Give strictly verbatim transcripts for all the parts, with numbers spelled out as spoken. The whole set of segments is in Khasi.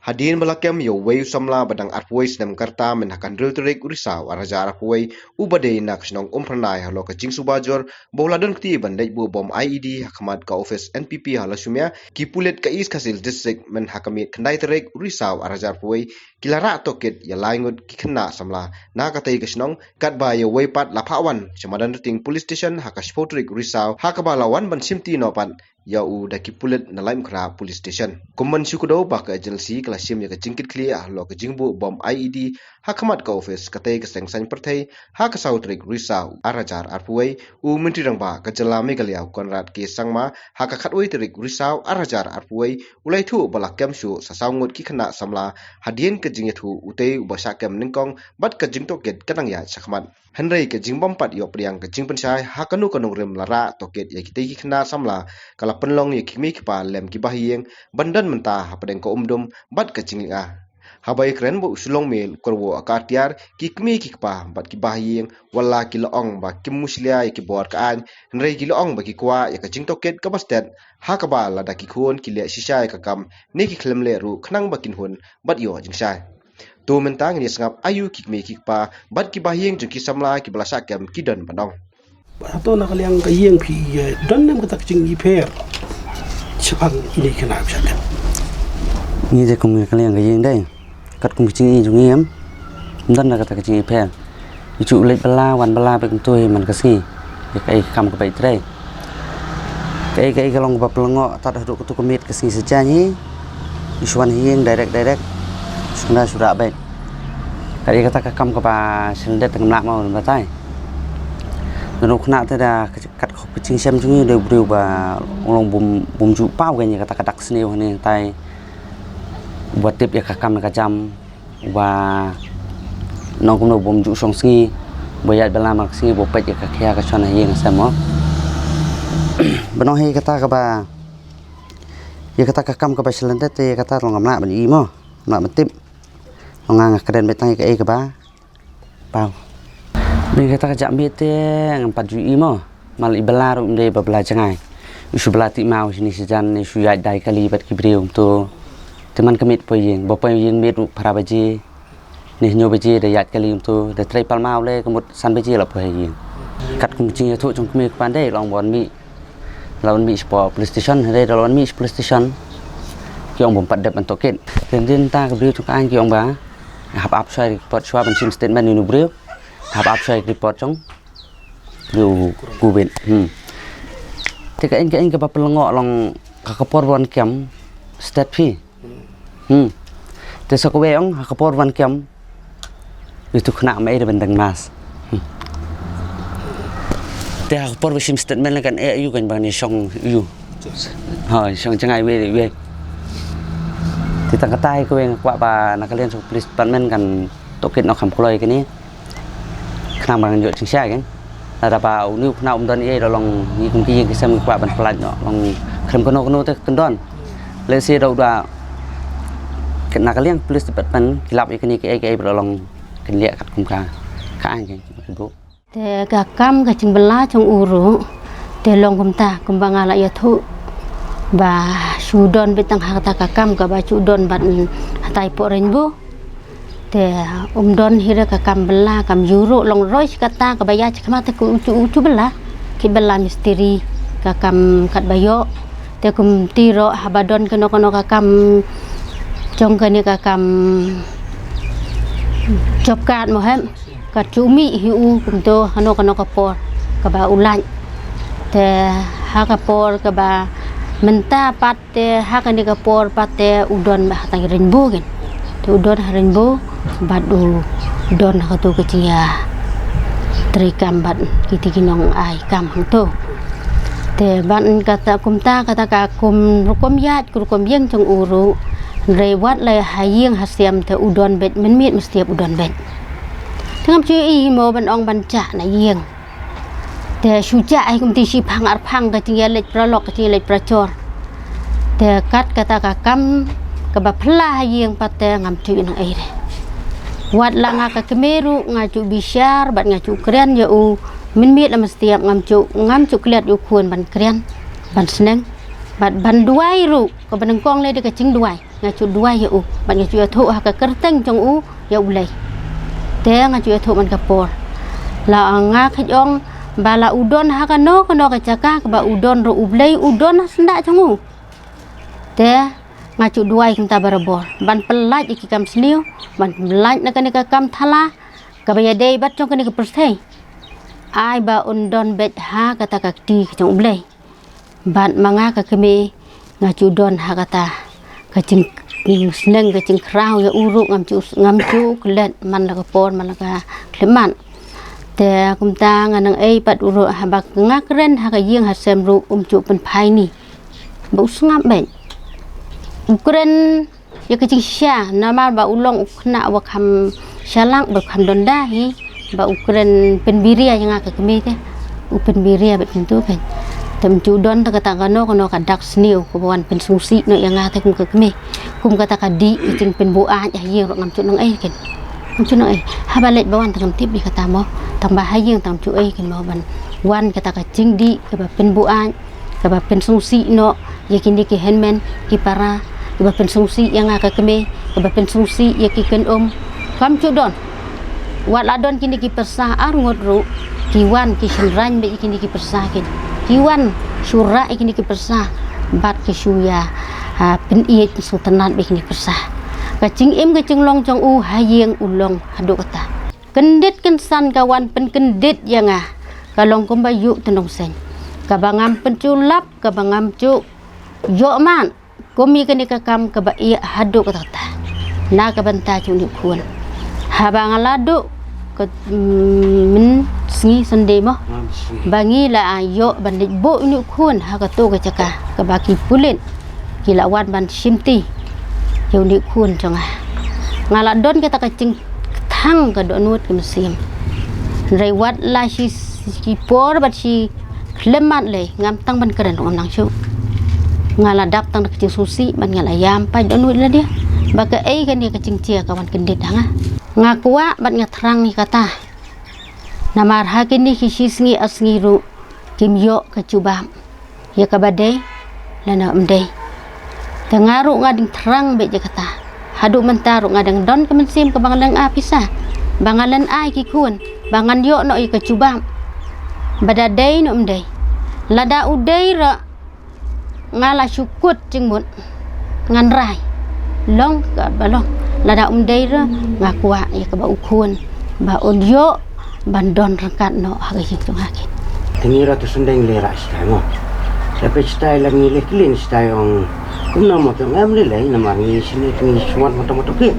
Hadien ba la kem ïa uwei u samla ba dang arphew wei snem ka rta mynha ka hynriew tarik u Risaw arhajar arphew wei, uba dei na ka shnong Umphyrnai halor ka jingsuba jur ba u la don kti ban leit buh bom I E D ha khmat ka ophis N P P ha Lashumia, ki pulit ka East Khasi Hills District mynha ka miet khyndai tarik u Risaw arhajar arphew wei ki la rah tohkit ïa lai ngut ki khynnah samla na katei ka shnong, katba ïa uwei pat la phah wan sha Madanrting Police Station ha ka shiphew tarik u Risaw, ha kaba la wan ban shimti noh pat ïa u da ki pulit na Laitumkhrah Police Station. Kum ban shu kdew ba ka agency ka la shim ïa ka jingkitkhlieh halor ka jingbuh bom I E D ha khmat ka ophis katei ka seng saiñ pyrthei ha ka saw tarik u Risaw arhajar arphew wei, u Myntri Rangbah ka jylla Meghalaya u Conrad K Sangma ha ka khatwei tarik u Risaw arhajar arphew wei u la ïathuh ba la kem shuh sa saw ngut ki khynnah samla hadien ka jingïathuh utei uba shah kem nyngkong bad ka jingtohkit ka dang ïaid shakhmat. Hynrei ka jingbym pat ïoh pdiang ka jingpynshai ha kano kano rim la rah tohkit ïa kitei ki khynnah samla ka la pynlong ïa ki kmie ki kpa lem ki bahaïing ban don mynta hapdeng ka umdum bad ka jinglynga. Haba ïakren bad u Shyllung Mail u kyrwoh ka atiar ki kmie ki kpa bad ki bahaïing, wat la ki la ong ba kim mushlia ïa ki bor ka aiñ, hynrei ki la ong ba ki kwah ïa ka jingtohkit kaba stet, ha kaba lada ki khun ki leh shisha ïa ka kam ne ki khlem leh ruh khnang ba kin hun bad ïoh jingshai. To mynta ngin ïa sngap aïu ki kmie ki kpa bad ki bahaïing jong ki samla kiba la shah kem ki don ban ong. Hato na ka liang ka ïing phi, eh, don ne em kata ka jingïapher shaphang ine i khynnah ba shah kem? Ngi te kum na ka liang ka ïing dei, katkum ka jingïohi jong ngi em, ym don da kata ka jingïapher. I ju leit bylla wan bylla beit kumto hi man ka sngi. Ïa kaei ka kam kaba i trei, kaei kaei ka long kaba pynlyngngoh tad haduh kato ka miet ka sngi sa jaiñ hi. I shu wan ha ïing direct direct, shu kynda shu rah beit. Kaei kata ka kam kaba shu lyndet te ngam lah mo ban batai. Don u khynnah te da kat khop ka jingshem jong ngi, u dei u briew ba u long bym, bym ju paw kein ïa kata ka dak sniew hangne hangtai, uba tip ïa ka kam ïa ka jam, uba nong kumno bym ju shong sngi, uba ïaid bylla man ka sngi, uba peit ïa ka khia ka shon ha ïing ha sem mo. Ba nong hi kata kaba, ïa kata ka kam kaba shu lyndet te ïa kata long ngam lah ban i mo, ngam lah ban tip. Long nga nga kren beit tang ïa kaei kaba paw. Bad kata ka jaka miet te ngam pat ju i mo. Mal i bylla ruh ym dei ba bylla jngai. I shu bylla tih maw shini shajan, i shu ïaid dai kali bad ki briew kumto. Te man ka miet poi ïing, ba poi ïing miet ruh phra baje ne hynñiew baje da ïaid kali kumto, da trei palma u lei ka mut san baje la poi ha ïing. Katkum ka jingïathuh jong kmie kpa dei la ong ba wan mih, la wan mih shapoh police station, hynrei da la wan mih sha police station ki ong bym pat dep ban tohkit. Te hadien ta ka briew jong ka aiñ ki ong ba hap ap shuwa ïa ka report shuwa ban shim statement ïa une u briew. Hap ap shuwa ïa ka report jong u briew u Covid. Hmm. Te kaei kaei kaba pynlyngngoh long ha ka por ba wan kem stet phi. Hmm. Te sa kawei ong ha ka por ba wan kem, ïa uto u khynnah um ai da ban deng mask. Hmm. Te ha ka por ba shim statement lei kan eh ïa u kan ban ïa shong ïa u. Ha, shong jngai wei wei. Te tang kata hi kawei nga kwah ba na ka liang jong police department kan tohkit noh kham kloi kane. Khnang ba ngan ïoh jingshai kan. Lada ba une u khynnah um don ei ei, da long ngi kum ki ïing ki sem ngi kwah ban pyllait noh, long khlem kano kano te kyndon. Lehse da u da na ka liang police department ki lap ïa kane kaei kaei ba da long kin leh katkum ka, ka aiñ kan ki ba ki buh. Te ka kam ka jingbylla jong u ruh te long kumta, kumba nga la ïathuh ba shu don beit tang ha kata ka kam kaba shu don bad hatai poh Rainbow. Te um don hi re ka kam bylla kam ïu ruh, long roi shi katta kaba ïaid shi khmat te u ju, u ju bylla, ki bylla mistri, ka kam katba ïoh. Te kumta ruh haba don kano kano ka kam jong kane ka kam job card mo hem, ka ju mih hi u kumto hano kano ka por kaba u lait. Te ha ka por kaba mynta pat te ha kane ka por pat te u don bad hatai Rainbow kan. Te u don ha Rainbow bad u don ha kato ka jingïatreikam bad kiti ki nongai kam hangto. Te bad kata kumta kata ka kum rukom ïaid, kum rukom ïeng jong u ruh, hynrei wat la ha ïing ha sem te u don beit, mynmiet mynstep u don beit. Te ngam ju i mo ban ong ban jah na ïing. Te shu jah hi kumta shi phang ar phang ka jingïaleit paralok, ka jingïaleit parajor. Te kat kata ka kam kaba phylla ha ïing pat te ngam ju i nang ei re. Wat la nga ka kmie ruh nga ju bishar bad nga ju kren ïa u mynmiet la mynstep, ngam ju, ngam ju klet ïa u khun ban kren ban sneng bad ban duwai ruh, kaba nyngkong lei dei ka jingduwai. nga ju duwai ïa u, bad nga ju ïathuh ha ka kyrteng jong u ïa U Blei. Te nga ju ïathuh man ka por. La nga kheiñ ong ba la u don ha kano kano ka jaka kaba u don ruh, U Blei u don ha syndah jong u. Te nga ju duwai kumta barabor ban pyllait ïa ki kam sniew, ban pyllait na kane ka kam thala kaba ïadei bad jong kane ka pyrthei. Ai ba un don beit ha kata ka kti ka jong U Blei. Bad ma nga ka kmie nga ju don ha kata ka jing, jingsneng, ka jingkhraw ïa u ruh ngam ju, ngam ju klet man la ka por man la ka khyllipmat. Te kumta nga nang ei pat u ruh, haba nga kren ha ka ïing ha sem ruh um ju pynphai ni. Ba u sngap beit. U kren ïa ka jingshisha, namar ba u long u khynnah uba kham shalak, ba kham don da hi, ba u kren pynbiria ïa nga ka kmie te. U pynbiria bad pyntu kan. Te um ju don te kata kano kano ka dak sniew kaba wan pynsngewsih noh ïa nga te kum ka kmie. Kum kata ka dih ka jingpynbuaid ha ïing ruh ngam ju nang ei kan. Ngam ju nang ei. Haba leit ba wan te ngam tip ïa kata mo. Tang ba ha ïing tang um ju ei kan mo ban wan kata ka jingdih kaba pynbuaid, kaba pynsngewsih noh ïa kine ki hynmen ki para, kaba pynsngewsih ïa nga ka kmie, kaba pynsngewsih ïa ki kynum. Kam ju don. Wat la don kine ki pyrsa arngut ruh, ki wan ki shynrang beit ïa kine ki pyrsa kin. Ki wan shu rah ïa kine ki pyrsa bad ki shu ïa, ha, pynïeit sngewtynnat beit ïa kine ki pyrsa. Ka jingim ka jinglong jong u ha ïing u long haduh kata. Kyndit kynsan ka wan pynkyndit ïa nga. Ka long kumba ïuh tnong seng. Kaba ngam pynjulap, kaba ngam ju ïoh man. Kum ïa kane ka kam kaba ïa haduh kata kata. Na ka bynta jong une u khun. Haba nga la duh ka, mm, mynsngi Sunday mo. Ba ngi la ïoh ban leit buh une u khun ha kato ka jaka kaba ki pulit ki la wan ban shimti ïa une u khun jong nga. Nga la don kata ka jingkthang ka dohnud ka mynsiem. Hynrei wat la shi, shi por bad shi khyllipmat lei ngam tang ban kren ruh ngam nang shuh. Nga la dap tang da ka jingsngewsih bad nga la ïam pat dohnud lade. Ba kaei kane ka jingjia ka wan kyndit ha nga. Nga kwah bad nga thrang ïa kata. Namar ha kine ki shi sngi ar sngi ruh kim ïoh ka jubab ïa kaba dei lane ym dei. Te nga ruh nga dang thrang beit ïa kata. Haduh mynta ruh nga dang don ka mynsiem kaba ngan leit ai pisa, ba ngan leit ai ki khun, ba ngan ïoh noh ïa ka jubab ba da dei ne ym dei. Lada u dei ruh nga la shu kut jingmut ngan rai. Long kaba long. Lada um dei ruh nga kwah ïa kaba u khun ba un ïoh ban don ryngkat noh ha ka ïing jong nga kin. Te ngi ruh te sendeng le rah shatai mo. Te peit shatai la ngi le kylliang shatai ong kumno mo te ong em le lei namar ngi shane te ngi shuwa mo to mo to kit.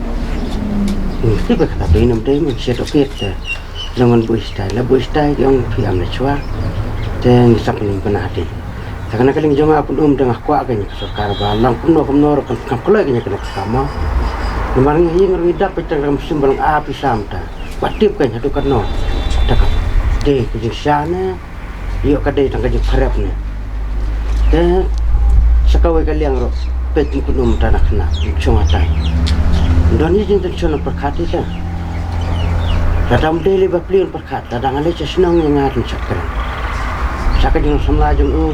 Ngi tip ba kata to ïa nam dei mo sha to kit te. Long ngan buh shatai la buh shatai ki ong phi am le shuwa. Te ngi sap ngi pynah te. Te kane ka liang jong nga pun um dang kwah ka ngi ka sorkar ba long kumno kumno ruh kan kam kloi ka ngi kane ka kam mo. Namar ngi ïing ruh ngi dap peit tang kam sim ba long a pisa mynta. Ba tip ka ngi haduh katno. Te ka dei ka jingshisha ne ïoh ka dei tang ka jingpyrep ne. Te sa kawei ka liang ruh peit ngi pun um dang na khynnah shong hatai. Don ïa jingtension pyrkhat ïa te. Lada ym dei lei ba plie pyrkhat, lada nga leit sha shnong ïa nga kan shah kren. Sha ka jingsamla jong u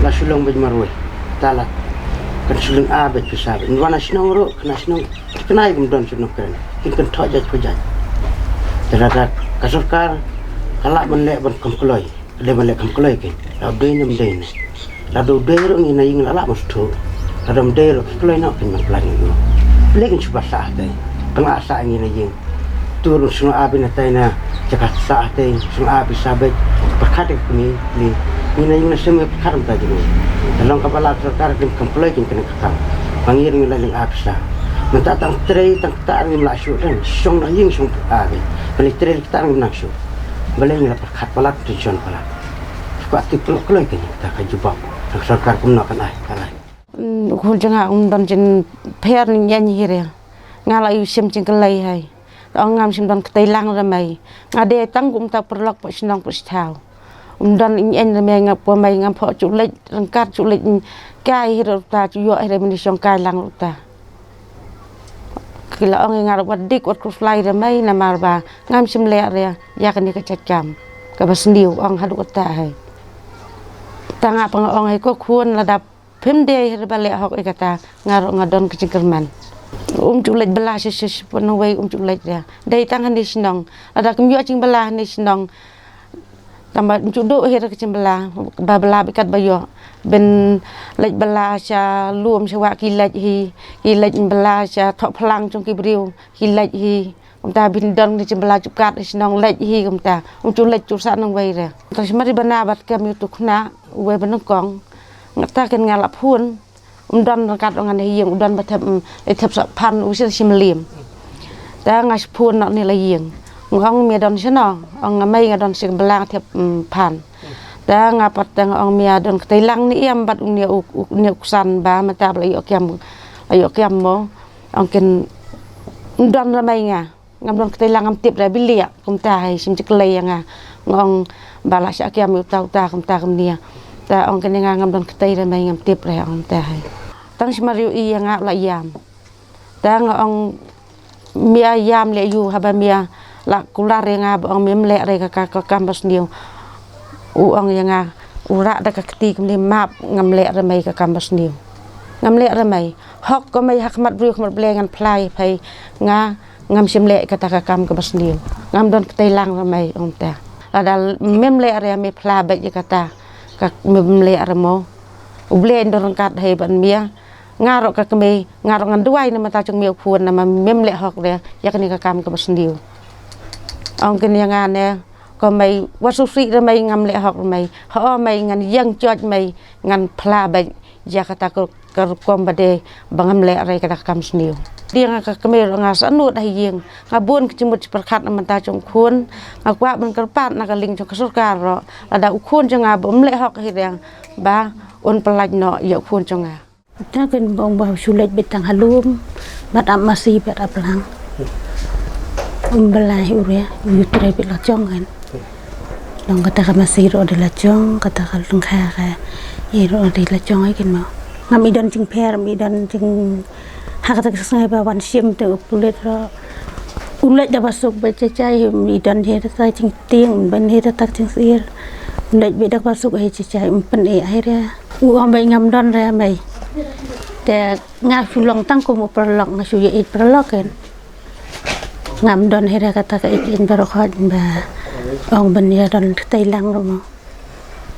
la shu long beit marwei. Te la kan shu long a beit pisa beit. Wan na shnong ruh, kane shnong kane kum don shnong kren. Kin kynthoh jait pa jait. Te lada ka sorkar ka lah ban leh ban kam kloi. Ka dei ban leh kam kloi kein. Lada u dei ne ym dei ne. Lada u dei ruh ngi na ïing la lah ban sngewthuh. Lada ym dei ruh ki kloi noh kein ban pynlait ngi. Pynlait kein shu ba sah te. Pynlait sah ngi na ïing. Tur sngewbha beit na tai na jaka sah te. Sngewbha beit sah beit. Pyrkhat ïa ka kmie. Ngi na ïing na sem ngi pyrkhat mynta jong ngi. Te long kaba la sorkar kein kam kloi kein kane ka kam. Ba ngi ruh ngi la ïeng a pisa. Mynta tang trei tang ktah ngim lah shuh te. Shong na ïing shong pyrkhat beit. Balei trei ktah ngim nang shuh. Balei ngi la pyrkhat palat tension palat. Kwah tip kloi kloi kein kata ka jubab. Ka sorkar kumno kan ai, kan ai. Mm, u khun jong nga um don jingpher ne ïeng hi re. Nga la ïoh shim jingkylli hai. Ong ngam shym don kti lang re mei. Nga dei tang kumta paralok pa shnong pa shathaw. Um don ïeng re mei nga pa mei ngam phoh shuh leit ryngkat shuh leit kai hi re uta shuh ïoh hi re mei shong kai lang uta. Ki la ong ïa nga ruh wat dik wat khuslai re mei namar ba ngam shym leh re ïa kane ka jait kam kaba sniew ong haduh katta hai. Tang nga pa nga ong hai ko khun lada Phim dei hi re ba leh hok ïa kata, nga ruh nga don ka jingkyrmen. Um ju leit bylla sha sha sha pynwei, um ju leit re. Dei tang hangne shnong. Lada kam ïoh jingbylla hangne shnong. Tang ba um ju duh hi re ka jingbylla, ba bylla bad kat ba ïoh. Ban leit bylla sha lum sha wah ki leit hi, ki leit bylla sha thoh phlang jong ki briew, ki leit hi. Kumta ban don ka jingbylla jubab kat shnong leit hi kumta. Um ju leit ju sah nangwei re. Tang shi mari bana bad kem ïa utu u khynnah uwei ba nyngkong. Nga ta ken nga la phone. Um don ryngkat ong ngan ha ïing, u don ba thep, mm, leit thep sah phan u sha shim lim. Ta nga phone noh ne la ïing. Nga ong me don shano, ong nga mei nga don shi Kamblang thep, mm, phan. Ta nga pat ta nga ong me don ktei lang ne em bad une u, u, une u ksan ba mynta ba la ïoh kiam, la ïoh kiam mo. Ong ken um don ra mei nga. Ngam don ktei lang ngam tip re ba leh kumta hi, shim jingkylli ïa nga. Nga ong ba la shah kiam ïa uta uta kumta kumne. Ta ong kane nga ngam don ktei re mei ngam tip re ong kumta hi. Tang shi mar ïohi ïa nga la ïam. Ta nga ong me ïam leh ïu haba me la kular ïa nga ba ong mem leh re ka, ka, ka kam ba sniew. U ong ïa nga u rah da ka kti kumne map ngam leh re mei ka kam ba sniew. Ngam leh re mei. Hok ko mei ha khmat briew khmat Blei ngan phla ïa phi nga ngam shym leh kata ka kam kaba sniew. Ngam don ktei lang re mei ong te. Lada mem leh re me phla beit ïa kata ka mem leh re mo. U Blei un don ryngkat hi bad me. Nga ruh ka kmie, nga ruh ngan duwai na bynta jong me u khun namar mem leh hok re ïa kane ka kam kaba sniew. Ong kane ïa nga ne, ko mei wat sngewsih re mei ngam leh hok re mei. Ho mei ngan ïeng joit mei ngan phla beit ïa kata ka ka rukom ba dei ba ngam leh re kata ka kam sniew. Te nga ka kmie ruh nga sahnud ha ïing. Nga bun ka jingmut jingpyrkhat na bynta jong u khun. Nga kwah ban kyrpad na ka liang jong ka sorkar ruh lada u khun jong nga ba um leh hok hi re ba un pyllait noh ïa u khun jong nga. Ta ken ba ong ba shu leit beit tang ha lum bad ap masi bad ap lang. Um bylla hi u re, u ïu trei beit la jong kan. Long kata ka masi ruh dei la jong, kata ka lyngkha ka ïa ruh dei la jong ai ken mo. Ngam i don jingpher, ngam i don jing ha kata ka sngi ba wan shim te u pulit ruh. U leit da ba suk ba chachai, ngam i don hi kata jingtieng, ban hi kata jingsir. U leit beit da ba suk hi chachai, um pyn-i ai re. U ong ba ngam don re mei. Te nga shu long tang kum u paralok, nga shu ïa ïeit paralok kan. Ngam don hi re kata ka ïeit baroh khoit ba ong ban ïa don ktei lang ruh mo.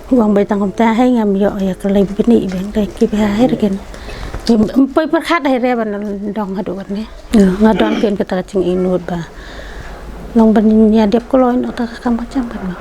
U ong ba tang kumta hi ngam ïoh ïa ka lei bini ban ka ki ba hi re kan. Em poi pyrkhat hi re ban dong haduh kan ne. Nga don kan kata ka jingïeit ba long ban ïa dep kloi noh ta ka kam ka jam kan mo.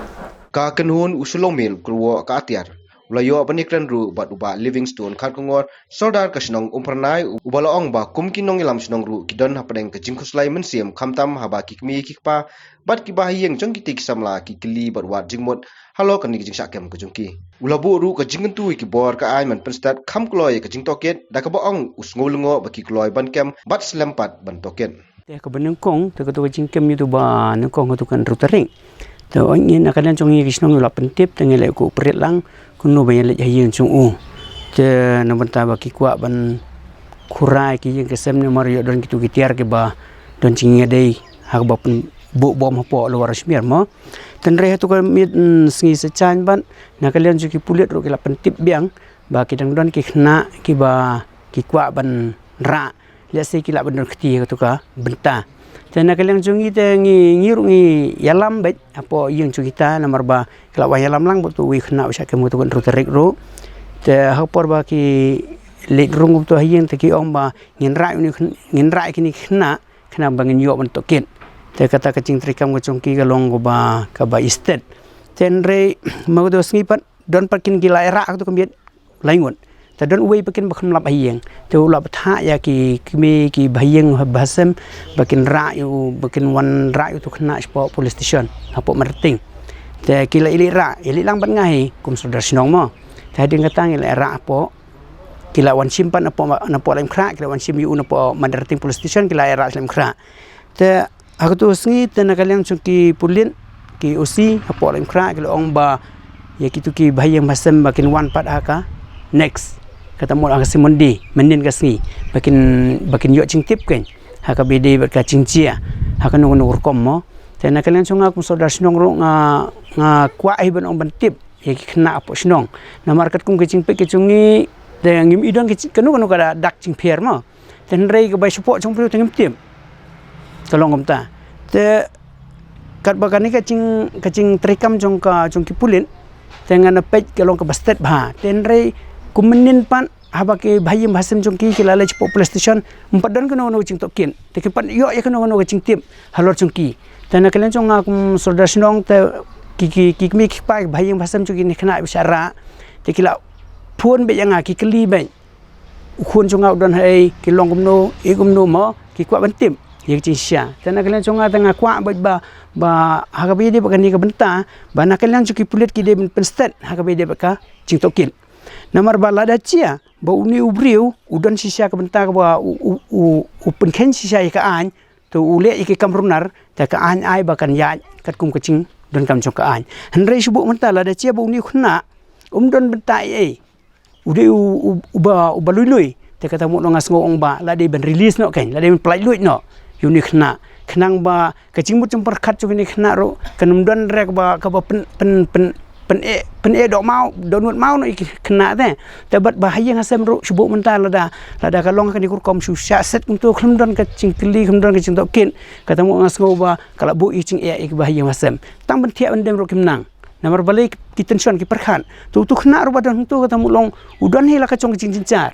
Ka kynhun u Shalom Mil u kyrwoh ka atiar u la ïoh ban ïakren ruh bad u Bah Livingstone Kharkongor, Sordar ka shnong Umphyrnai, uba la ong ba kum ki nongïalam shnong ruh ki don hapdeng ka jingkhuslai mynsiem khamtam haba ki kmie ki kpa bad ki bahaïing jong kitei ki samla ki kylli bad wad jingmut halor kane ka jingshah kem ka jong ki. U la buh ruh ka jingkyntu ïa ki bor ka aiñ ban pynstet kham kloi ïa ka jingtohkit da kaba ong u sngew lyngngoh ba ki kloi ban kem bad slem pat ban tohkit. Te kaba nyngkong te kato ka jingkem ïa uto ba nyngkong kato ka hynriew tarik. Te ong ngi na ka liang jong ngi ki shnong ngi la pyntip te ngi la ïoh u pyrshah lang kumno ban ïa leit ha ïing jong u. Te na bynta ba ki kwah ban khura ïa ki ïing ki sem namar ïoh don kito ki tiar kiba don jingïadei ha kaba pynbuh bom hapoh Lower Jaiñtia mo. Te hynrei hato ka miet, mm, sngi sa jan bad na ka liang jong ki pulit ruh ki la pyntip biang ba ki dang don ki khynnah kiba ki kwah ban rah. Lehse ki lah ban don kti ha kato ka bynta. Te na ka liang jong ngi te ngi, ngi ruh ngi ïalam beit hapoh ïing jong kita namar ba ki la wan ïalam lang bad uto u khynnah u shah kem kato ka hynriew tarik ruh. Te ha ka por ba ki leit rung kato ha ïing te ki ong ba ngin rah ïa une u khyn-, ngin rah ïa kine ki khynnah, khynnah ba ngin ïoh ban tohkit. Te kata ka jingtrei kam ka jong ki ka long kaba, kaba istet. Te hynrei ma kato ka sngi pat don pat kin ki la ïa rah kato ka miet lai ngut. Te don uwei pat kin ba kham lap ha ïing. Te u la bthah ïa ki kmie ki bahaïing bahasem ba kin rah ïa u, ba kin wan rah ïa uto u khynnah shapoh police station hapoh Madarting. Te ki la ïaleh rah, ïaleh lang bad nga hi kum sordar shnong mo. Te hadien kata ngi la ïa rah hapoh, ki la wan shim pat napoh, napoh Laitumkhrah, ki la wan shim ïa u napoh Madarting police station, ki la ïa rah sha Laitumkhrah. Te ha kato ka sngi te na ka liang jong ki pulit ki O C hapoh Laitumkhrah ki la ong ba ïa kito ki bahaïing bahasem ba kin wan pat ha ka next, kata mut ha ka sngi Monday mynnin ka sngi ba kin, ba kin ïoh jingtip kein ha kaba ïadei bad ka jingjia ha kano kano ka rukom mo. Te na ka liang jong nga kum sordar shnong ruh nga, nga kwah hi ban ong ban tip ïa ki khynnah hapoh shnong. Namar katkum ka jingpeit ka jong ngi Te ngim i don ka chi-, kano kano ka dak jingpher mo. Te hynrei kaba shapoh jong u briew te ngim tip. Ka long kumta. Te katba kane ka jing, ka jingtrei kam jong ka, jong ki pulit, te ngan ïa peit ka long kaba stet bha. Te hynrei kum mynnin pat, haba ki bahaïing bahasem jong ki ki la leit shapoh police station, ym pat don kano kano ka jingtohkit. Te kim pat ïoh ïa kano kano ka jingtip halor jong ki. Te na ka liang jong nga kum sordar shnong, te ki, ki, ki kmie ki kpa, ki bahaïing bahasem jong kine ki khynnah ba shah rah, te ki la phone beit ïa nga, ki kylli beit, u khun jong nga u don haei, ki long kumno, i kumno mo, ki kwah ban tip ïa ka jingshisha. Te na ka liang jong nga te nga kwah beit ba, ba ha kaba ïadei bad kane ka bynta, ba na ka liang jong ki pulit ki dei ban pynstet ha kaba ïadei bad ka jingtohkit. Namar ba lada jia ba une u briew u don shisha ka bynta kaba u, u, u, u pynkheiñ shisha ïa ka aiñ, te u leh ïa ki kam runar, te ka aiñ ai ba kan ïaid katkum ka jingdonkam jong ka aiñ. Hynrei shu buh mynta lada jia ba une u khynnah um don bynta ei ei, u dei u, u, uba, uba lui lui, te kata mut nga sngew ong ba la dei ban release noh kein, la dei ban pyllait luid noh ïa une u khynnah, khnang ba ka jingmut jingpyrkhat jong kine ki khynnah ruh kan ym don re kaba, kaba pyn, pyn, pyn, pyn-eh, pyn-eh dohnud maw, dohnud maw noh ïa ki khynnah te. Te bad bahaïing hasem ruh shu buh mynta lada, lada ka long kane ka rukom shu shah set kumto, khlem don ka jingkylli, khlem don ka jingtohkit, kata mut nga sngew ba ka la buh ïa ka jingeh ïa ki bahaïing hasem. Tang ban thiah ban dem ruh kim nang. Namar balei? Ki tension, ki pyrkhat. Te utu u khynnah ruh ba don hangto kata mut long u don hi la ka jong ka jingjynjar.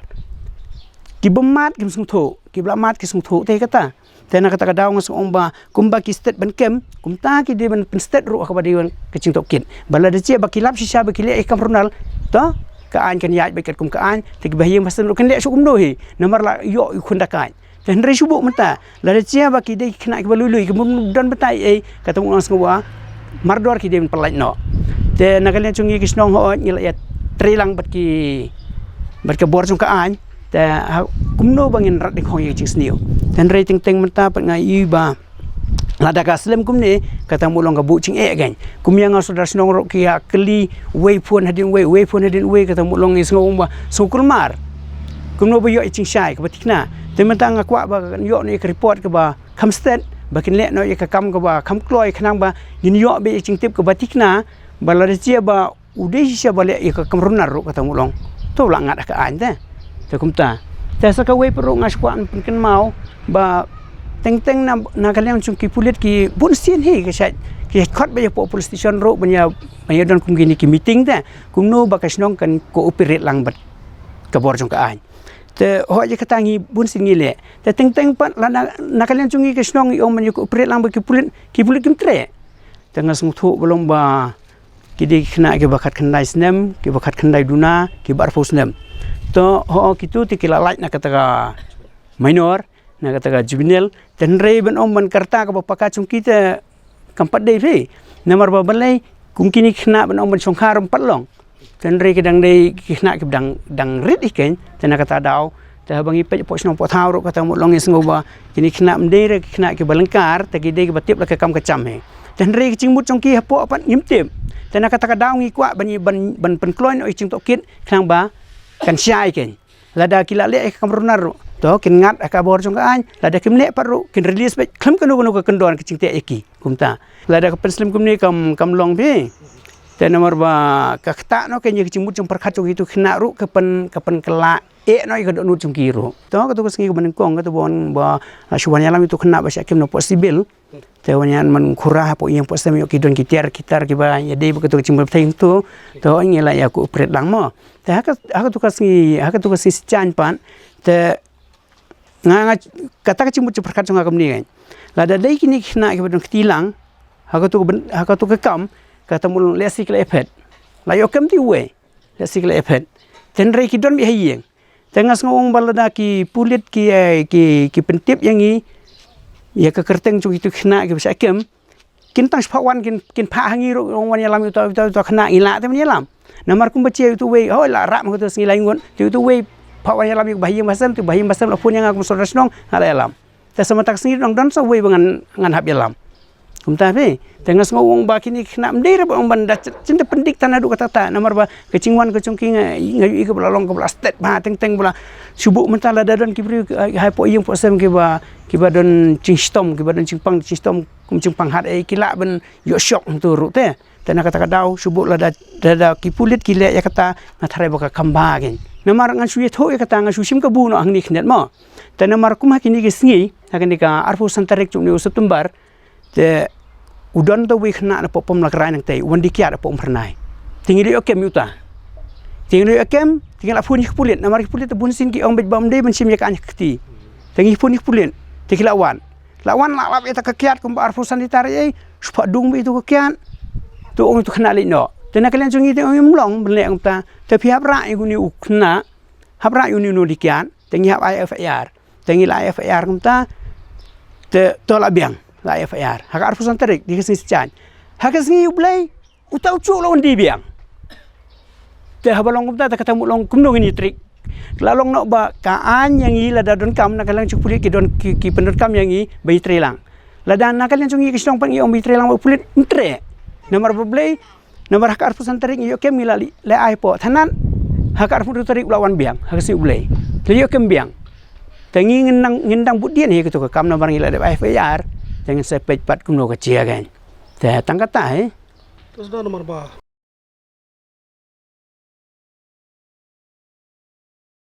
Ki bym mad kim sngewthuh, ki ba la mad ki sngewthuh te kata. Te na kata ka daw nga sngew ong ba kumba ki stet ban kem, kumta ki dei ban pynstet ruh ha kaba dei ban ka jingtohkit. Ba lada jia ba ki lap shisha ba ki leh ïa ki kam runar, to ka aiñ kan ïaid beit katkum ka aiñ, te ki bahaïing bahasem ruh kin leh shuh kumno hi, namar la ïoh ïa u khun da ka aiñ. Te hynrei shu buh mynta lada jia ba ki dei ki khynnah kiba lui lui, ki bym don bynta ei ei, kata mut nga sngew ba mardor ki dei ban pyllait noh. Te na ka liang jong ngi ki shnong, hooid ngi la ïatrei lang bad ki, bad ka bor jong ka aiñ, te ha kumno ba ngin rat ding hong ïa ka jingsniew. Te hynrei teng teng mynta pat nga ïohi ba lada ka slem kumne, kata mut long ka buh jingeh kein. Kum ïa nga sordar shnong ruh ki ïa kylli, uwei phone hadien uwei, uwei phone hadien uwei, kata mut long ngi sngew ong ba sngew kulmar. Kumno ba ïoh ïa ka jingshai kaba thikna. Te mynta nga kwah ba kan ïoh noh ïa ka report kaba kham stet, ba kin leh noh ïa ka kam kaba kham kloi, khnang ba ngin ïoh beit ïa ka jingtip kaba thikna, ba lada jia ba u dei shisha ba leh ïa ka kam runar ruh, kata mut long, to u la ngat ha ka aiñ te. Te kumta. Te sa kawei pat ruh nga shu kwah ban pynkynmaw ba teng teng na, na ka liang jong ki pulit ki bun sien hi ki shait, ki shait khot beit hapoh police station ruh ban ïa, ban ïa don kum kine ki meeting te, kumno ba ka shnong kan cooperate lang bad ka bor jong ka aiñ. Te hooid ïa kata ngi bun sien ngi leh. Te teng teng pat lada na ka liang jong ngi ka shnong ngi ong ban ïa cooperate lang bad ki pulit, ki pulit kim treh. Te nga sngewthuh ba long ba ki dei ki khynnah kiba khatkhyndai snem, kiba khatkhyndai duna, kiba arphew snem. To hooid kito te ki la lait na kata ka minor, na kata ka juvenile. Te hynrei ban ong ban ka rta kaba paka jong ki te kam pat dei phi. Namar ba balei? Kum kine ki khynnah ban ong ban shongkha ruh ym pat long. Te hynrei ki dang dei ki khynnah kiba dang, dang rit hi kein. Te na kata daw, te haba ngi peit hapoh shnong hapoh thaw ruh, kata mut long ngi sngew ba kine ki khynnah ym dei re ki khynnah kiba lyngkar, te ki dei kiba tip la ka kam ka jam hi. Te hynrei ka jingmut jong ki hapoh pat ngim tip. Te na kata ka daw ngi kwah ban, ban, ban pynkloi noh ïa ka jingtohkit, khnang ba kan shai kein. Lada ki la leh ïa ka kam runar ruh, to kin ngat ha ka bor jong ka aiñ. Lada kim leh pat ruh kin release beit khlem kano kano ka kyndon ka jingteh ïa ki. Kumta lada ka pynslem kumne kam, kam long phi. Te namar ba ka ktah noh kein ïa ka jingmut jingpyrkhat jong kito ki khynnah ruh, ka pyn, ka pynkylla eh noh ïa ka dohnud jong ki ruh. To kato ka sngi kaba nyngkong, kato ba wan ba, ah, shu wan ïalam ïa uto u khynnah ba shah kem na poh civil. Te wan ïa man khura hapoh ïing poh sem, ïoh ki don ki tiar ki tar kiba ïadei bad kato ka jingpynbthei hangto. To ngi la ïa cooperate lang mo. Te ha ka, ha kato ka sngi, ha kato ka sngi Saitjaiñ pat, te nga, nga, kata ka jingmut jingpyrkhat jong nga kumne kein. Lada dei kine ki khynnah kiba don kti lang ha kato ka byn, ha kato ka kam, kata mut lehse ki la ïaphet. La ïoh kem te uwei. Lehse ki la ïaphet. Te hynrei ki don beit ha ïing. Te nga sngew ong ba lada ki pulit ki, eh, ki, ki pyntip ïa ngi ïa ka kyrteng jong kito ki khynnah kiba shah kem, kin tang shu phah wan, kin, kin phah ha ngi ruh, ong wan ïalam ïa uto, uto, uto u khynnah, ngi lah te ban ïalam. Namar kumba jia uto uwei, hooid la rah ma kato ka sngi lai ngut, te uto uwei phah wan ïalam ïa u bahaïing bahasem, te u bahaïing bahasem la phone ïa nga kum sordar shnong, nga la ïalam. Te sa mynta ka sngi nang don sa uwei ba ngan, ngan hap ïalam. Kumta phi. Te nga sngew ong ba kine ki khynnah ym dei re ban ong ban da jin, jin da pyndik tang naduh katta katta, namar ba ka jingwan ka jong ki nga, nga ïohi kaba la long kaba la stet bha teng teng, ba la shu buh mynta lada don ki briew, eh, hapoh ïing poh sem kiba, kiba don jingshitom, kiba don jingpang jingshitom kum jingpang hat, eh, ki lah ban ïoh shock hangto ruh te. Te na kata ka daw shu buh lada, lada ki pulit ki leh ïa kata, nga tharai ba ka kam bha kein. Namar ngan shu ïathuh ïa kata, ngan shu shim kabu noh hangne khyndiat mo. Te namar kum ha kine ki sngi, ha kane ka arphew san tarik jong une u September, te u don uta uwei u khynnah na Pom Lakrai nangtei, u wan die kiad ha Pom Phyrnai. Te ngi la ïoh kem ïa uta. Te ngi la ïoh kem, te ngi la phone ïa ki pulit, namar ki pulit te bun sien ki ong beit ba ym dei ban shim ïa ka aiñ ha kti. Te ngi phone ïa ki pulit, te ki la wan. La wan la lap ïa kata ka kiad kumba arphew san litar ei, shu phah dung beit ïa uta ka kiad. Te ong ïa uta u khynnah leit noh. Te na ka liang jong ngi te ong ym long ban leh kumta. Te phi hap rah ïa une u khynnah, hap rah ïa une u nongdie kiad, te ngi hap ai F I R. Te ngi la ai F I R kumta, te to la biang, la ai F I R. Ha ka arphew san tarik, dei ka sngi Saitjaiñ. Ha ka sngi U Blei, uta u juh la wan die biang. Te haba long kumta, te kata mut long kumno ngin ïatrik. La long noh ba ka aiñ ïa ngi lada donkam na ka liang jong ki pulit ki don ki, ki pyndonkam ïa ngi ba ïatrei lang. Lada na ka liang jong ngi ka shnong pat ngi ong ba ïatrei lang bad u pulit, ym treh. Namar ba U Blei, namar ha ka arphew san tarik ngi ïoh kem ngi la leit, la ai hapoh thanat. Ha ka arphew hynriew tarik u la wan biang, ha ka sngi U Blei. La ïoh kem biang. Te ngi ngin nang, ngin dang bud dien hi kito ka kam namar ngi la dep ai F I R. Te ngin sa peit pat kumno ka jia kein. Te tang kata hi. Te sdang namar ba